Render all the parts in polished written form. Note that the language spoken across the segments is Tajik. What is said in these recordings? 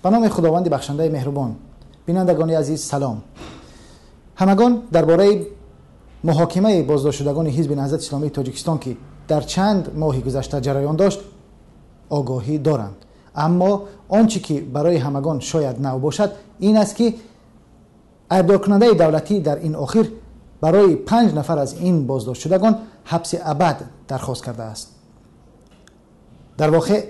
Ба номи Худованди бахшандаи меҳрубон. Бинандагони азиз, салом. Ҳамагон дар бораи муҳокимаи боздоштшудагони Ҳизби Наҳзати Исломии Тоҷикистон, ки дар чанд моҳи гузашта ҷараён дошт, огоҳӣ доранд. Аммо он чӣ ки барои ҳамагон шояд нав бошад, ин аст, ки айбдоркунандаи давлатӣ дар ин охир барои 5 нафар аз ин боздоштшудагон ҳабси абад дархост кардааст. Дар воқеъ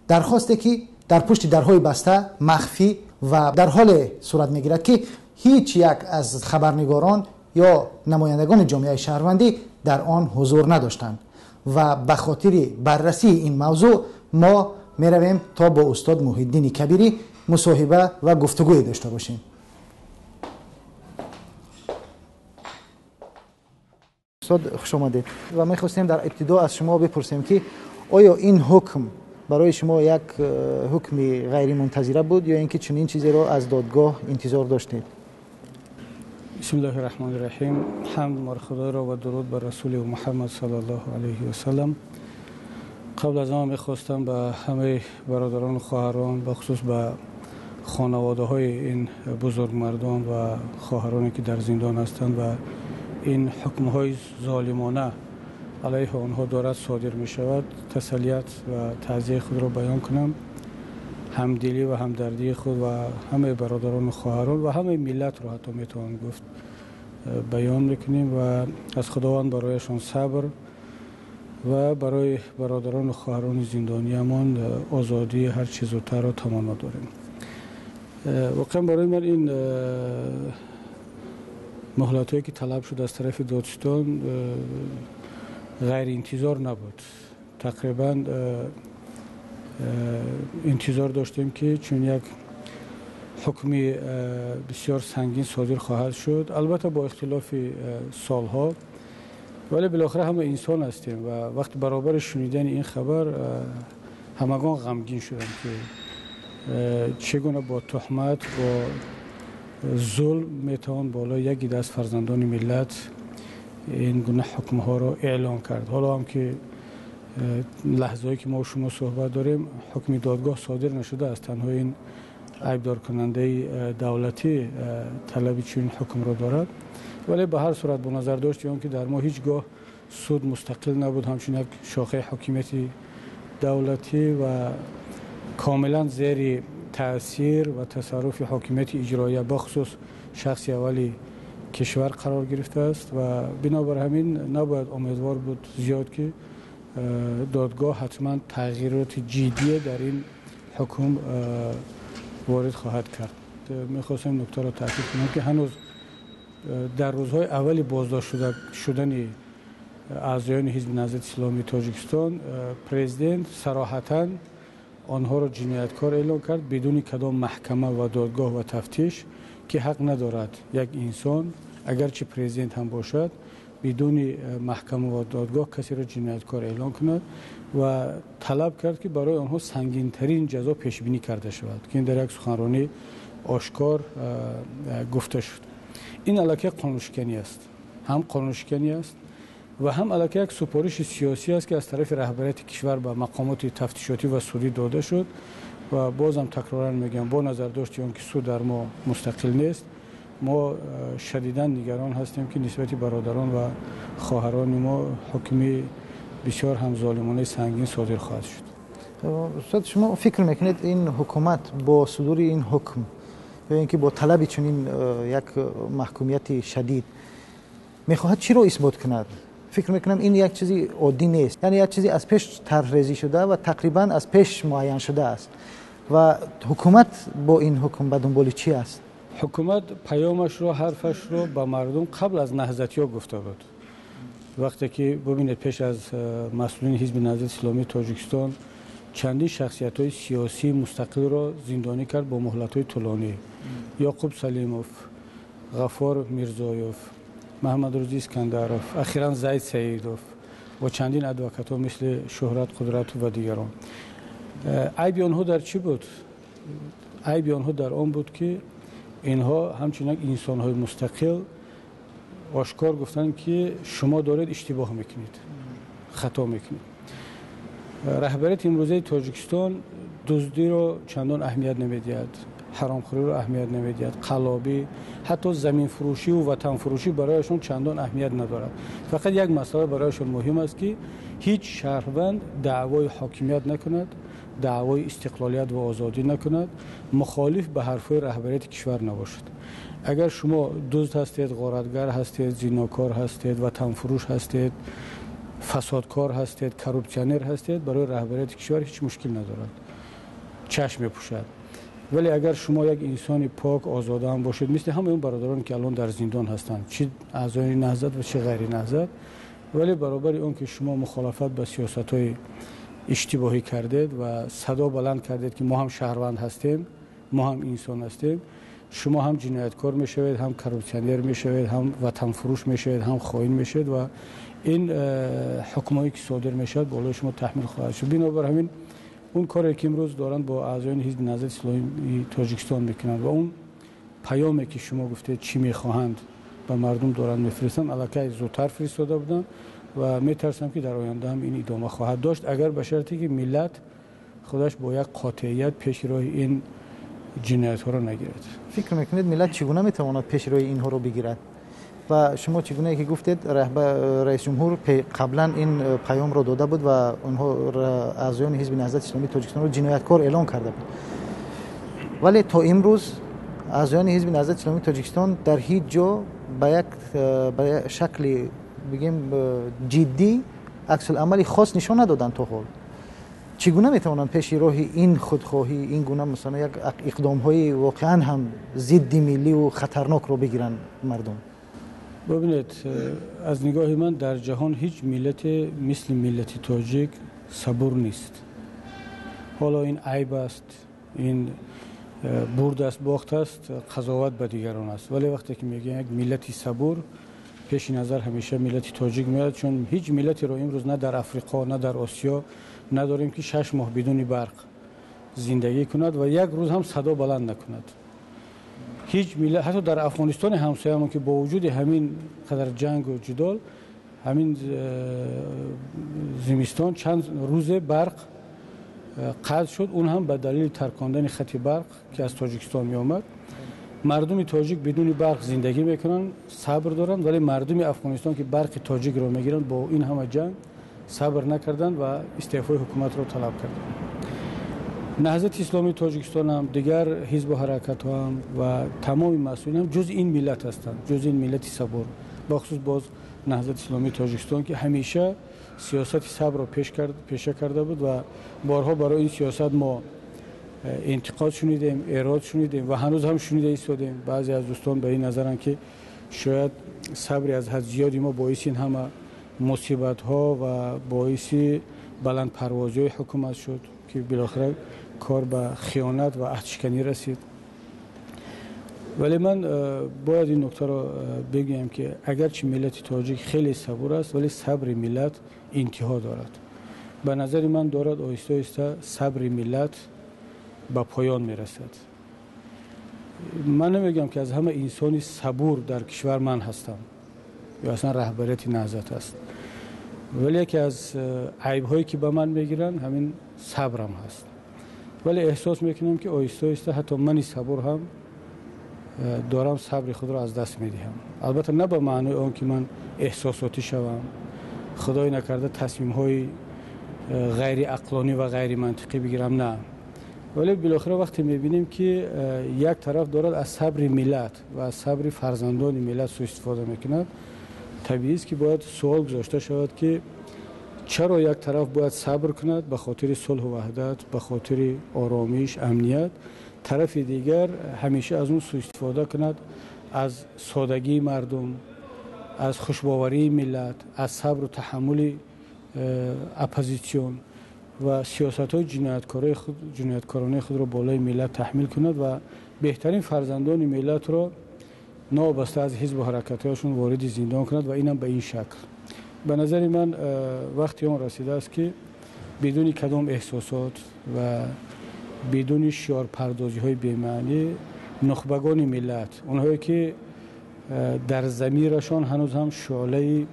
дархосте, ки дар пушти дарҳои баста, махфӣ ва дар ҳоле сурат мегирад, ки ҳеҷ як аз хабарнигорон ё намояндагони ҷомеаи шаҳрвандӣ дар он ҳузур надоштанд. Ва ба хотири баррасии ин мавзӯъ мо меравем то бо устод Муҳиддини Кабирӣ мусоҳиба ва гуфтугӯе дошта бошем. Устод, хуш омадед. Ва мехостем дар ибтидо аз шумо бипурсем, ки оё ин ҳукм барои шумо як ҳукми ғайримунтазира буд ё ин ки чунин чизеро аз додгоҳ интизор доштед? Бисмиллоҳи раҳмони раҳим. Ҳамд бар Худоро ва дуруд бар Расули Муҳаммад саллаллоҳу алайҳи васаллам. Қабл аз он мехостам ба ҳамаи бародарон ва хоҳарон, бахусус ба хонаводаҳои ин бузургмардон ва хоҳароне, ки дар зиндон ҳастанд ва ин ҳукмҳои золимона алайҳи онҳо дорад содир мешавад, тасаллият ва таъзияи худро баён кунам. Ҳамдилӣ ва ҳамдардии худ ва ҳамаи бародарон ва хоҳарон ва ҳамаи миллатро ҳатто метавон гуфт баён мекунем ва аз Худованд барояшон сабр ва барои бародарон ва хоҳарони зиндониямон озодии ҳар чӣ зудтарро таманно дорем. Воқеан барои ман ин муҳлатҳое, ки талаб шуд аз тарафи додситон, ғайриинтизор набуд. Тақрибан интизор доштем, ки чун як ҳукми бисёр сангин содир хоҳад шуд, албатта бо ихтилофи солҳо, вале билохира ҳама инсон ҳастем ва вақти баробари шунидани ин хабар ҳамагон ғамгин шуданд, ки чӣ гуна бо туҳмат, бо зулм метавон болои як гида аз фарзандони миллат ин гуна ҳукмҳоро эълон кард. Ҳоло ҳам ки лаҳзае ки мо шумо суҳбат дорем, ҳукми додгоҳ содир нашудааст, танҳо ин айбдоркунандаи давлатӣ талаби чунин ҳукмро дорад. Вале ба ҳар сурат бо назардошти он ки дар мо ҳеҷ гоҳ суд мустақил набуд, ҳамчун як шохаи ҳокимияти давлатӣ ва комилан зери таъсир ва тасарруфи ҳокимияти иҷроия, бахусус шахси аввали кишвар қарор гирифтааст ва бинобар ҳамин набояд умедвор буд зиёд, ки додгоҳ ҳатман тағйироти ҷиддие дар ин ҳукм ворид хоҳад кард. Мехостем нуктаро таъкид кунам, ки ҳанӯз дар рӯзҳои аввали боздошт шудани аъзоёни Ҳизби Наҳзати Исломии Тоҷикистон президент сароҳатан онҳоро ҷинояткор эълон кард, бидуни кадом маҳкама ва додгоҳ ва тафтиш, ки ҳақ надорад як инсон, агарчи президент ҳам бошад, бидуни маҳкама ва додгоҳ касеро ҷинояткор эълон кунад ва талаб кард, ки барои онҳо сангинтарин ҷазо пешбинӣ карда шавад, ки ин дар як суханронӣ ошкор гуфта шуд. Ин аллакай қонуншиканӣ аст, ҳам қонуншиканӣ аст ва ҳам аллакай як супориши сиёсӣ аст, ки аз тарафи раҳбарияти кишвар ба мақомоти тафтишотӣ ва судӣ дода шуд. Ва бозам такроран мегӯям, бо назардошти он ки суд дар мо мустақил нест, мо шадидан нигарон ҳастем, ки нисбати бародарон ва хоҳарони мо ҳукми бисёр ҳам золимонаи сангин содир хоҳад шуд. Устод, шумо фикр мекунед, ин ҳукумат бо судури ин ҳукм ё ин ки бо талаби чунин як маҳкумияти шадид мехоҳад чиро исбот кунад? Фикр мекунам, ин як чизи оддӣ нест, яъне як чизи аз пеш тарҳрезӣ шуда ва тақрибан аз пеш муайян шудааст. Ва ҳукумат бо ин ҳукм ба дунболи чӣ аст? Ҳукумат паёмашро, ҳарфашро ба мардум қабл аз наҳзатиҳо гуфта буд. Вақте ки бубинед, пеш аз масъулини Ҳизби Наҳзати Исломии Тоҷикистон чандин шахсиятҳои сиёсии мустақилро зиндонӣ кард бо муҳлатҳои тӯлонӣ: Ёқуб Салимов, Ғаффор Мирзоев, Маҳамадрӯзӣ Искандаров, ахиран Зайд Саидов ва чандин адвокатҳо мисли Шӯҳрат Қудратов ва дигарон. Айби онҳо дар чӣ буд? Айби онҳо дар он буд, ки инҳо ҳамчун як инсонҳои мустақил ошкор гуфтанд, ки шумо доред иштибоҳ мекунед, хато мекунед. Раҳбарияти имрӯзаи Тоҷикистон Дуздиро чандон аҳамият намедиҳад, ҳаромхӯриро аҳамият намедиҳад, қаллобӣ, ҳатто заминфурӯшиву ватанфурӯшӣ барояшон чандон аҳамият надорад. Фақат як масъала барояшон муҳим аст, ки ҳеҷ шаҳрванд даъвои ҳокимият накунад, даъвои истиқлолият ва озодӣ накунад, мухолиф ба ҳарфҳои раҳбарияти кишвар набошад. Агар шумо дузд ҳастед, ғоратгар ҳастед, зинокор ҳастед, ватанфурӯш ҳастед, фасодкор ҳастед, коррупсионер ҳастед, барои раҳбарияти кишвар ҳеҷ мушкил надорад, чашм мепӯшад. Вале агар шумо як инсони пок, озода ҳам бошед, мисли ҳамаи он бародароне ки алон дар зиндон ҳастанд, чӣ аъзои Наҳзат ва чӣ ғайри Наҳзат, вале баробари он ки шумо мухолифат ба сиёсатҳои иштибоҳӣ кардед ва садо баланд кардед, ки мо ҳам шаҳрванд ҳастем, мо ҳам инсон ҳастем, шумо ҳам ҷинояткор мешавед, ҳам коррупсионер мешавед, ҳам ватанфурӯш мешавед, ҳам хоин мешавед ва ин ҳукмҳое ки содир мешавад болои шумо таҳмил хоҳад шуд. Бинобар ҳамин он коре ки имрӯз доранд бо аъзоёни Ҳизби Наҳзати Исломии Тоҷикистон мекунанд ва он паёме ки шумо гуфтед чӣ мехоҳанд ба мардум доранд мефиристанд, аллакай зудтар фиристода буданд ва метарсам ки дар оянда ҳам ин идома хоҳад дошт, агар ба шарте ки миллат худаш бо як қотеият пеши роҳи ин ҷиноятҳоро нагирад. Фикр мекунед, миллат чӣ гуна метавонад пеши роҳи инҳоро бигирад? Ва шумо чӣ гунае ки гуфтед, раис ҷумҳур қаблан ин паёмро дода буд ва онҳо аъзоёни Ҳизби Наҳзати Исломии Тоҷикистонро ҷинояткор эълон карда буд, вале то имрӯз аъзоёни Ҳизби Наҳзати Исломии Тоҷикистон дар ҳеҷ ҷо ба як шакли бигем ҷиддӣ аксуламали хос нишон надоданд то ҳол. Чӣ гуна метавонанд пеши роҳи ин худхоҳӣ, ин гуна масалан як иқдомҳои воқеан ҳам зидди милливу хатарнокро бигиранд мардум? Бибинед, аз нигоҳи ман дар ҷаҳон ҳеҷ миллате мисли миллати тоҷик сабур нест. Ҳоло ин айб аст, ин бурд аст, бохт аст, қазоват ба дигарон аст. Вале вақте ки мегӯям як миллати сабур, пеши назар ҳамеша миллати тоҷик меояд, чун ҳеҷ миллатеро имрӯз на дар Африқо, на дар Осиё надорем, ки 6 моҳ бидуни барқ зиндагӣ кунад ва як рӯз ҳам садо баланд накунад. Ҳеҷ миллат, ҳатто дар Афғонистони ҳамсоямон, ки бо вуҷуди ҳамин қадар ҷангу ҷидол, ҳамин зимистон чанд рӯзе барқ қатъ шуд, он ҳам ба далели таркондани хати барқ, ки аз Тоҷикистон меомад. Мардуми тоҷик бидуни барқ зиндагӣ мекунанд, сабр доранд, вале мардуми Афғонистон, ки барқи тоҷикро мегиранд, бо ин ҳама ҷанг сабр накарданд ва истеъфои ҳукуматро талаб карданд. Наҳзати Исломии Тоҷикистон ҳам, дигар ҳизбу ҳаракатҳо ҳам ва тамоми масъулин ҳам ҷуз ин миллат ҳастанд, ҷуз ин миллати сабур, бахусус боз Наҳзати Исломии Тоҷикистон, ки ҳамеша сиёсати сабрро пеша карда буд ва борҳо барои ин сиёсат мо интиқод шунидем, эрод шунидем ва ҳанӯз ҳам шунида истодем. Баъзе аз дӯстон ба ин назаранд, ки шояд сабри аз ҳад зиёди мо боиси ин ҳама мусибатҳо ва боиси баландпарвозиҳои ҳукумат шуд, ки билохира кор ба хиёнат ва аҳдшиканӣ расид. Вале ман бояд ин нуктаро бигӯям, ки агарчи миллати тоҷик хеле сабур аст, вале сабри миллат интиҳо дорад. Ба назари ман дорад оҳиста оҳиста сабри миллат ба поён мерасад. Ман намегӯям, ки аз ҳама инсони сабур дар кишвар ман ҳастам ё аслан раҳбарияти Наҳзат аст, вале яке аз айбҳое ки ба ман мегиранд, ҳамин сабрам ҳаст. Вале эҳсос мекунам, ки оҳиста оҳиста ҳатто мани сабур ҳам дорам сабри худро аз даст медиҳам. Албатта на ба маънои он ки ман эҳсосотӣ шавам, худое накарда тасмимҳои ғайриақлонӣ ва ғайримантиқӣ бигирам, на. Вале билохира вақте мебинем, ки як тараф дорад аз сабри миллат ва аз сабри фарзандони миллат суистифода мекунад, табиист, ки бояд суол гузошта шавад, ки чаро як тараф бояд сабр кунад ба хотири сулҳу ваҳдат, ба хотири оромиш, амният, тарафи дигар ҳамеша аз он суистифода кунад, аз содагии мардум, аз хушбоварии миллат, аз сабру таҳаммули оппозитсион ва сиёсатҳои ҷинояткоронаи худро болои миллат таҳмил кунад ва беҳтарин фарзандони миллатро новобаста аз ҳизбу ҳаракатҳояшон вориди зиндон кунад ва инам ба ин шакл. Ба назари ман вақти он расидааст, ки бидуни кадом эҳсосот ва бидуни шиорпардозиҳои бемаънӣ нухбагони миллат, онҳое ки дар замирашон ҳанӯз ҳам шӯълаи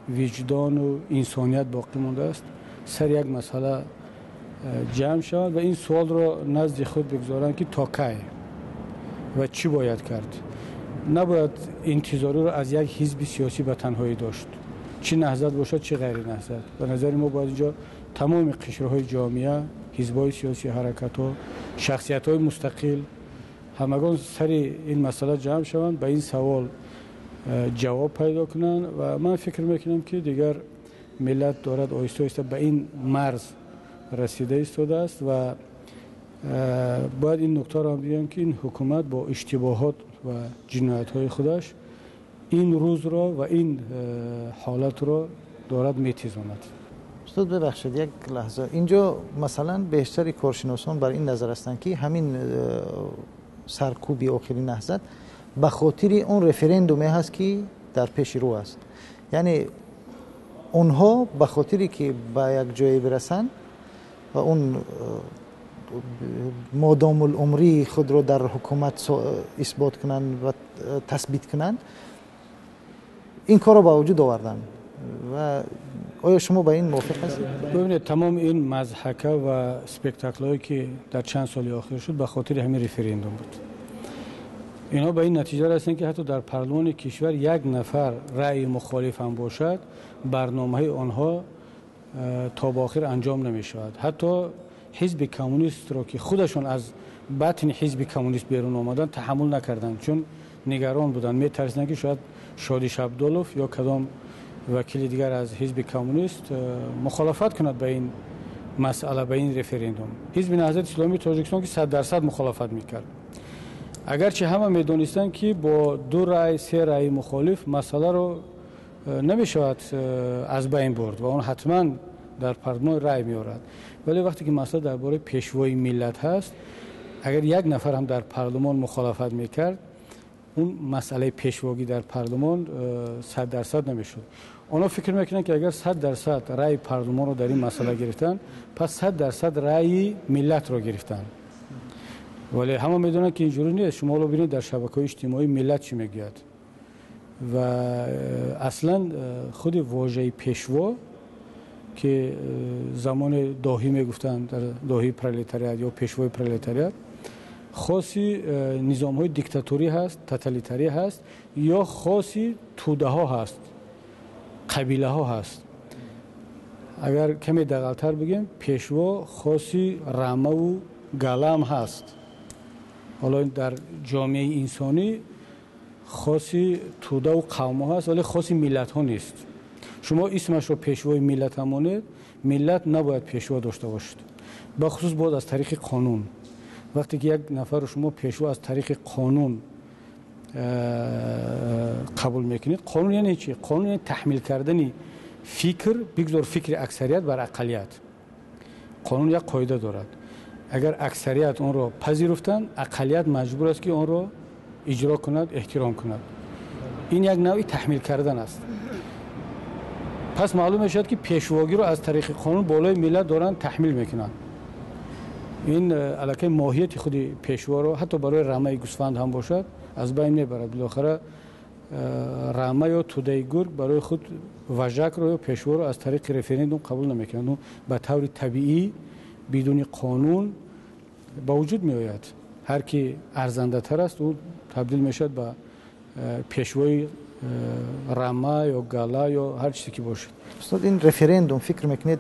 виҷдону инсоният боқӣ мондааст, сари як масъала ҷамъ шаванд ва ин суолро назди худ бигузоранд, ки то кай ва чӣ бояд кард. Набояд интизориро аз як ҳизби сиёсӣ ба танҳоӣ дошт, чӣ Наҳзат бошад, чӣ ғайри Наҳзат. Ба назари мо бояд инҷо тамоми қишрҳои ҷомеа, ҳизбҳои сиёсӣ, ҳаракатҳо, шахсиятҳои мустақил ҳамагон сари ин масъала ҷамъ шаванд, ба ин савол ҷавоб пайдо кунанд. Ва ман фикр мекунам, ки дигар миллат дорад оҳиста оҳиста ба ин марз расида истодааст ва бояд ин нуктаро ҳам бигӯям, ки ин ҳукумат бо иштибоҳот ва ҷиноятҳои худаш ин рӯзро ва ин ҳолатро дорад метизонад. Устод, бибахшед, як лаҳза. Инҷо масалан бештари коршиносон бар ин назар ҳастанд, ки ҳамин саркӯби охири Наҳзат ба хотири он референдуме ҳаст, ки дар пеши рӯ аст. Яъне онҳо ба хотире ки ба як ҷое бирасанд ва он модомулумрии худро дар ҳукумат исбот кунанд ва тасбит кунанд, ин корро ба вуҷуд оварданд. Ва оё шумо ба ин мувофиқ ҳастед? Бибинед, тамоми ин мазҳака ва спектаклҳое, ки дар чанд соли охир шуд, ба хотири ҳамин референдум буд. Инҳо ба ин натиҷа расиданд, ки ҳатто дар парлумони кишвар як нафар раъи мухолиф ҳам бошад, барномаҳои онҳо то ба охир анҷом намешавад. Ҳатто ҳизби коммунистро, ки худашон аз батни ҳизби коммунист берун омаданд, таҳаммул накарданд, чун нигарон буданд, метарсиданд, ки шояд Шодиш Абдулов ё кадом вакили дигар аз ҳизби коммунист мухолифат кунад ба ин масъала, ба ин референдум. Ҳизби Наҳзати Исломии Тоҷикистон, ки 100% мухолифат мекард, агарчи ҳама медонистанд, ки бо ду раъй, се раъи мухолиф масъаларо намешавад аз байн бурд ва он ҳатман дар парлумон раъй меорад, вале вақте ки масъала дар бораи пешвои миллат ҳаст, агар як нафар ҳам дар парлумон мухолифат мекард, он масъалаи пешвогӣ дар парлумон 100% намешуд. Онҳо фикр мекунанд, ки агар 100% раъи парлумонро дар ин масъала гирифтанд, пас 100% раъи миллатро гирифтанд. Вале ҳама медонанд, ки инҷурӣ нест. Шумо ҳоло бинед, дар шабакаҳои иҷтимоӣ миллат чӣ мегӯяд. Ва аслан худи вожаи пешво, ки замони доҳӣ мегуфтанд, дар доҳии пролетариат ё пешвои пролетариат, хоси низомҳои диктаторӣ ҳаст, тоталитарӣ ҳаст ё хоси тӯдаҳо ҳаст, қабилаҳо ҳаст. Агар каме дағалтар бигӯем, пешво хоси рамаву галам ҳаст. Ҳоло дар ҷомеаи инсонӣ хоси тӯдаву қавмҳо ҳаст, вале хоси миллатҳо нест. Шумо исмашро пешвои миллат ҳам монед, миллат набояд пешво дошта бошад, бахусус боз аз тариқи қонун. Вақте ки як нафарро шумо пешво аз тариқи қонун қабул мекунед, қонун яъне чи? Қонун яъне таҳмил кардани фикр, бигзор фикри аксарият, бар ақаллият. Қонун як қоида дорад: агар аксарият онро пазируфтанд, ақаллият маҷбур аст, ки онро иҷро кунад, эҳтиром кунад. Ин як навъи таҳмил кардан аст. Пас маълум мешавад, ки пешвогиро аз тариқи қонун болои миллат доранд таҳмил мекунанд. Ин аллакай моҳияти худи пешворо, ҳатто барои рамаи гӯсфанд ҳам бошад, аз байн мебарад. Билохара рама ё тӯдаи гург барои худ вожакро ё пешворо аз тариқи референдум қабул намекунад. Ӯ ба таври табиӣ, бидуни қонун ба вуҷуд меояд. Ҳар ки арзандатар аст, ӯ табдил мешавад ба пешвои рама ё гала ё ҳар чизе ки бошад. Устод, ин референдум, фикр мекунед,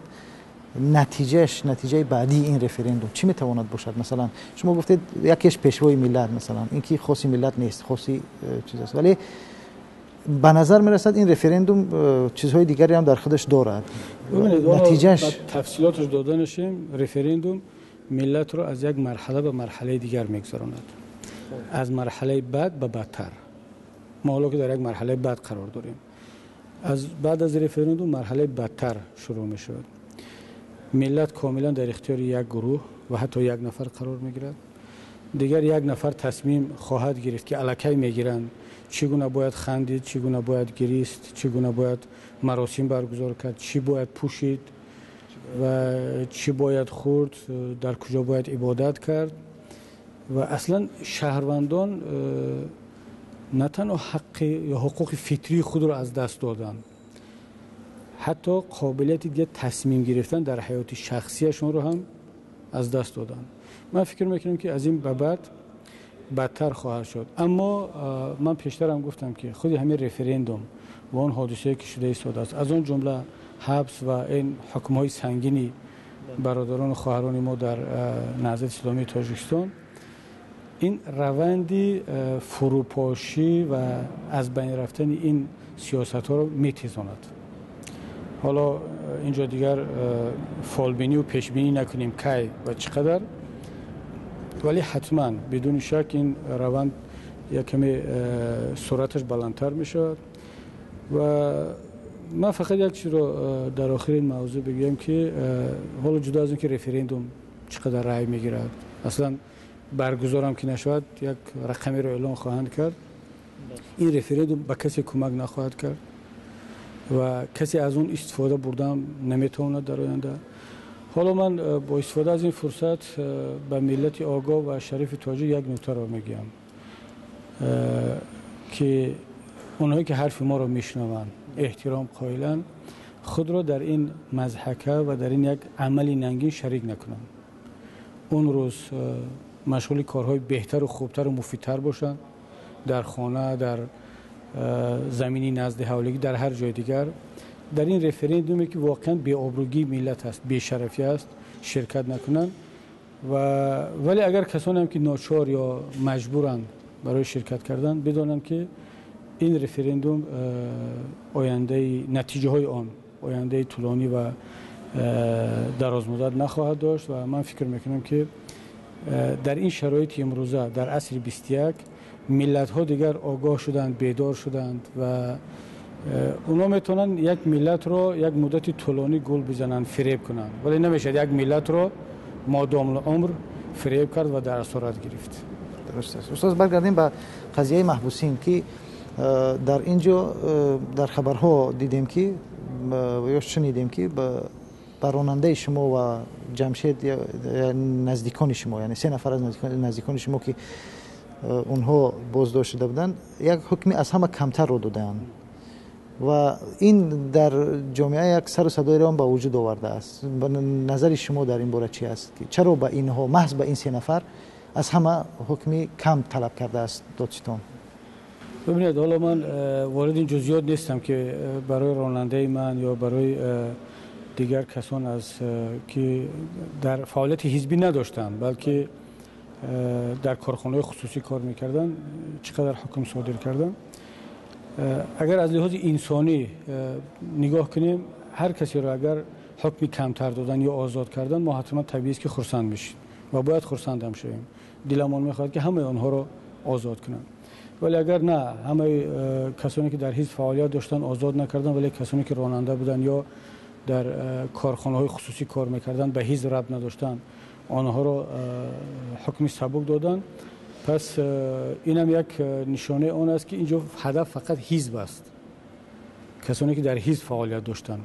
натиҷааш, натиҷаи баъдии ин референдум чӣ метавонад бошад? Масалан, шумо гуфтед, якеш пешвои миллат, масалан, ин ки хоси миллат нест, хоси чиз аст, вале ба назар мерасад, ин референдум чизҳои дигаре ҳам дар худаш дорад. Натиҷааш тафсилоташ дода нашем. Референдум миллатро аз як марҳала ба марҳалаи дигар мегузаронад, аз марҳалаи бад ба бадтар. Мо ҳоло ки дар як марҳалаи бад қарор дорем, аз баъд аз референдум марҳалаи бадтар шурӯъ мешавад. Миллат комилан дар ихтиёри як гурӯҳ ва ҳатто як нафар қарор мегирад. Дигар як нафар тасмим хоҳад гирифт, ки аллакай мегиранд, чӣ гуна бояд хандид, чӣ гуна бояд гирист, чӣ гуна бояд маросим баргузор кард, чӣ бояд пӯшид ва чӣ бояд хӯрд, дар куҷо бояд ибодат кард. Ва аслан шаҳрвандон на танҳо ҳаққи ё ҳуқуқи фитрии худро аз даст доданд, ҳатто қобилияти дигар тасмим гирифтан дар ҳаёти шахсияшонро ҳам аз даст доданд. Ман фикр мекунам, ки аз ин ба баъд бадтар хоҳад шуд. Аммо ман пештар ҳам гуфтам, ки худи ҳамин референдум ва он ҳодисае, ки шуда истодааст, аз он ҷумла ҳабс ва ин ҳукмҳои сангини бародарон ва хоҳарони мо дар Наҳзати Исломии Тоҷикистон, ин раванди фурӯпошӣ ва аз байн рафтани ин сиёсатҳоро метезонад. Ҳоло инҷо дигар фолбинӣ ва пешбинӣ накунем, кай ва чӣ қадар, вале ҳатман бидуни шак ин раванд як каме суръаташ баландтар мешавад. Ва ман фақат як чизро дар охири ин мавзӯъ бигӯям, ки ҳоло ҷудо аз он ки референдум чӣ қадар рай мегирад, аслан баргузорам ки нашавад, як рақамеро эълон хоҳанд кард, ин референдум ба касе кӯмак нахоҳад кард ва касе аз он истифода бурдан наметавонад дар оянда. Ҳоло ман бо истифода аз ин фурсат ба миллати огоҳ ва шарифи тоҷик як нуктаро мегӯям, ки онҳое ки ҳарфи моро мешунаванд, эҳтиром қоиланд, худро дар ин мазҳака ва дар ин як амали нангин шарик накунанд. Он рӯз машғули корҳои беҳтару хубтару муфидтар бошанд, дар хона, дар замини назди ҳавлигӣ, дар ҳар ҷои дигар. Дар ин референдуме, ки воқеан беобрӯгии миллат аст, бешарафӣ аст, ширкат накунанд. Вале агар касоне ки ночор ё маҷбуранд барои ширкат кардан, бидонанд, ки ин референдум ояндаи натиҷаҳои он ояндаи тӯлонӣ ва дарозмуддат нахоҳад дошт. Ва ман фикр мекунам, ки дар ин шароити имрӯза, дар асри 21, миллатҳо дигар огоҳ шуданд, бедор шуданд ва онҳо метавонанд як миллатро як муддати тӯлонӣ гул бизананд, фиреб кунанд, вале намешавад як миллатро модомулумр фиреб кард ва дар асорат гирифт. Дуруст аст, устод. Баргардем ба қазияи маҳбусин, ки дар ин ҷо дар хабарҳо дидем, ки ё шунидем, ки ба ронандаи шумо ва Ҷамшед, наздикони шумо, яъне се нафар аз наздикони шумо, ки онҳо боздошт шуда буданд, як ҳукми аз ҳама камтарро додаанд ва ин дар ҷомеа як сару садоеро ба вуҷуд овардааст. Назари шумо дар ин бора чи аст, ки чаро ба инҳо, маҳз ба ин се нафар, аз ҳама ҳукми кам талаб кардааст додситон? Бибинед, ҳоло ман ворид ин ҷузъиёт нестам, ки барои ронандаи ман ё барои дигар касон, аз ки дар фаъолияти ҳизбӣ надоштанд, балки дар корхонаҳои хусусӣ кор мекарданд, чӣ қадар ҳукм содир карданд. Агар аз лиҳози инсонӣ нигоҳ кунем, ҳар касеро агар ҳукми камтар додан ё озод кардан, мо ҳатман табиист, ки хурсанд мешем ва бояд хурсандам шавем. Диламон мехоҳад, ки ҳамаи онҳоро озод кунанд. Вале агар на, ҳамаи касоне, ки дар ҳизб фаъолият доштанд, озод накарданд, вале касоне, ки ронанда буданд ё дар корхонаҳои хусусӣ кор мекарданд, ба ҳизб рабт надоштанд, онҳоро ҳукми сабук доданд, пас инам як нишонаи он аст, ки инҷо ҳадаф фақат ҳизб аст, касоне, ки дар ҳизб фаъолият доштанд.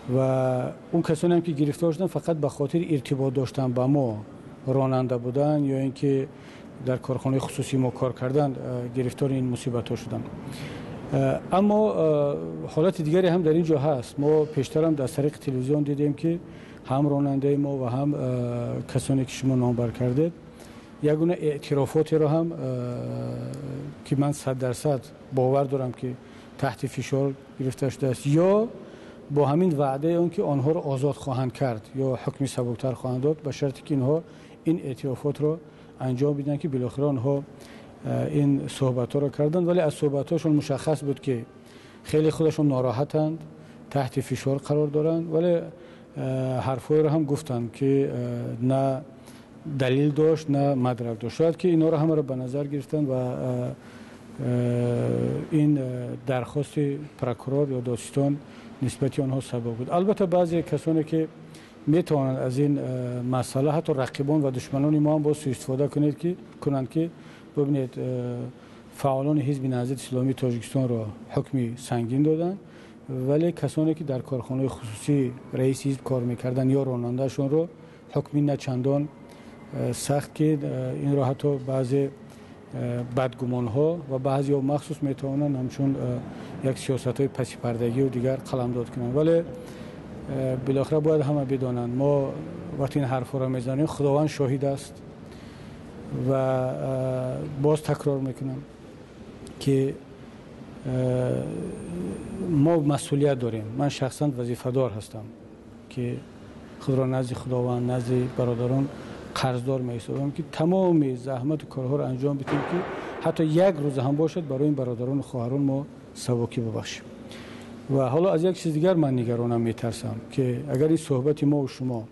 Ва он касоне, ки гирифтор шуданд, фақат ба хотири иртибот доштан ба мо, ронанда будан ё ин ки дар корхонаи хусусии мо кор кардан, гирифтори ин мусибатҳо шуданд. Аммо ҳолати дигаре ҳам дар ин ҷо ҳаст. Мо пештарам дар тариқи телевизион дидем, ки ҳам ронандаи мо ва ҳам касоне, ки шумо номбар кардед, ягона эътирофотеро ҳам, ки ман 100% бовар дорам, ки таҳти фишор гирифта шудааст ё бо ҳамин ваъдаи он ки онҳоро озод хоҳанд кард ё ҳукми сабуктар хоҳанд дод, ба шарте ки инҳо ин эътирофотро анҷом бидиҳанд, ки билохира онҳо ин суҳбатҳоро карданд. Вале аз суҳбатҳошон мушаххас буд, ки хеле худашон нороҳатанд, таҳти фишор қарор доранд, вале ҳарфҳоеро ҳам гуфтанд, ки на далил дошт, на мадрак дошт. Шояд ки инҳоро ҳамаро ба назар гирифтанд ва ин дархости прокурор ё додситон нисбати онҳо сабаб буд. Албатта, баъзе касоне, ки метавонанд аз ин масъала, ҳатто рақибон ва душманони мо ҳам, боз суистифода кунанд, ки бибинед, фаъолони ҳизби Наҳзати Исломии Тоҷикистонро ҳукми сангин доданд, вале касоне, ки дар корхонаи хусусӣ раиси ҳизб кор мекарданд ё ронандаашонро, ҳукми на чандон сахт, ки инро ҳатто баъзе бадгумонҳо ва баъзеҳо махсус метавонанд ҳамчун як сиёсатҳои пасипардагию дигар қаламдод кунанд. Вале Билохира бояд ҳама бидонанд, мо вақте ин ҳарфҳоро мезанем, Худованд шоҳид аст ва боз такрор мекунам, ки мо масъулият дорем. Ман шахсан вазифадор ҳастам, ки худро назди Худованд, назди бародарон қарздор меҳисобам, ки тамоми заҳмату корҳоро анҷом бидиҳем, ки ҳатто як рӯза ҳам бошад, барои ин бародарону хоҳарон мо савокӣ бибахшем. Ва ҳоло аз як чиз дигар ман нигаронам, метарсам, ки агар ин суҳбати мо шумо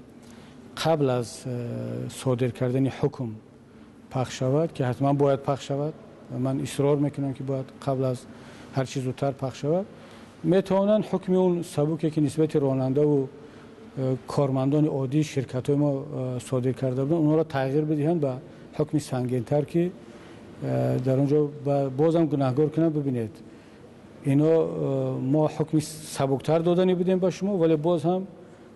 қабл аз содир кардани ҳукм пахш шавад, ки ҳатман бояд пахш шавад ва ман исрор мекунам, ки бояд қабл аз ҳар чиз зудтар пахш шавад, метавонанд ҳукми он сабуке, ки нисбати ронандаву кормандони оддии ширкатҳои мо содир карда буданд, онҳоро тағйир бидиҳанд ба ҳукми сангинтар, ки дар он ҷо бозам гунаҳгор кунанд. Бибинед, ино мо ҳукми сабуктар додани будем ба шумо, вале боз ҳам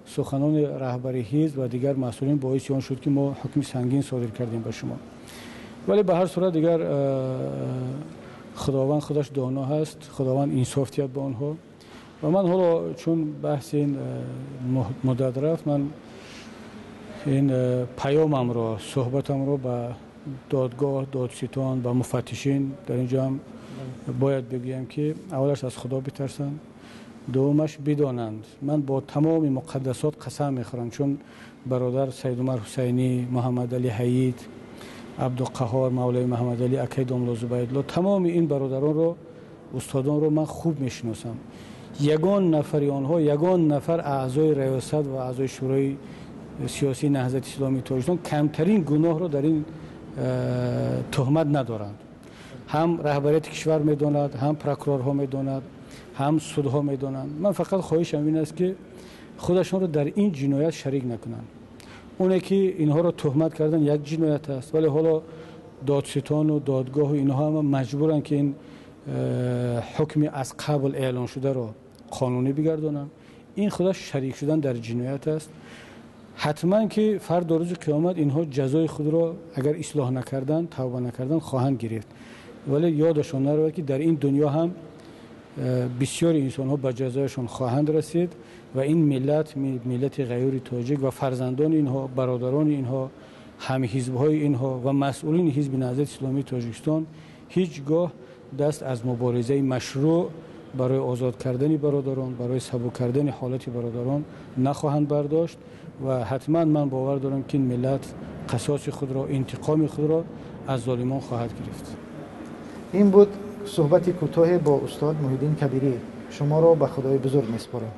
суханони раҳбари ҳизб ва дигар масъулин боиси он шуд, ки мо ҳукми сангин содир кардем ба шумо. Вале ба ҳар сурат дигар Худованд худаш доно ҳаст, Худованд инсоф диҳад ба онҳо. Ва ман ҳоло, чун баҳси ин муддат рафт, ман ин паёмамро, суҳбатамро ба додгоҳ, додситон, ба муфаттишин дар ин ҷо ҳам бояд бигӯям, ки аввалаш аз Худо битарсанд, дуввумаш бидонанд, ман бо тамоми муқаддасот қасам мехӯрам, чун бародар Саидумар Ҳусайнӣ, Муҳаммадалӣ Ҳаид, Абдуқаҳор, Мавлои Муҳаммадалӣ, акай домло Зубайдулло, тамоми ин бародаронро, устодонро ман хуб мешиносам. Ягон нафари онҳо, ягон нафар аъзои раёсат ва аъзои Шӯрои сиёсии Наҳзати Исломии Тоҷикистон камтарин гуноҳро дар ин туҳмат надоранд. Ҳам раҳбарияти кишвар медонад, ҳам прокурорҳо медонад, ҳам судҳо медонанд. Ман фақат хоҳишам ин аст, ки худашонро дар ин ҷиноят шарик накунанд. Оне ки инҳоро туҳмат кардан як ҷиноят аст, вале ҳоло додситону додгоҳу инҳо ҳама маҷбуранд, ки ин ҳукми аз қабл эълон шударо қонунӣ бигардонанд. Ин худаш шарик шудан дар ҷиноят аст. Ҳатман ки фардо, рӯзи қиёмат, инҳо ҷазои худро, агар ислоҳ накардан, тавба накардан, хоҳанд гирифт. Вале ёдашон наравад, ки дар ин дунё ҳам бисёри инсонҳо ба ҷазояшон хоҳанд расид ва ин миллат, миллати ғайюри тоҷик ва фарзандони инҳо, бародарони инҳо, ҳамҳизбҳои инҳо ва масъулини Ҳизби Наҳзати Исломии Тоҷикистон ҳеҷ гоҳ даст аз муборизаи машрӯъ барои озод кардани бародарон, барои сабук кардани ҳолати бародарон нахоҳанд бардошт. Ва ҳатман ман бовар дорам, ки ин миллат қасоси худро, интиқоми худро аз золимон хоҳад гирифт. Ин буд суҳбати кӯтоҳе бо устод Муҳиддин Кабирӣ. Шуморо ба Худои бузург месупорем.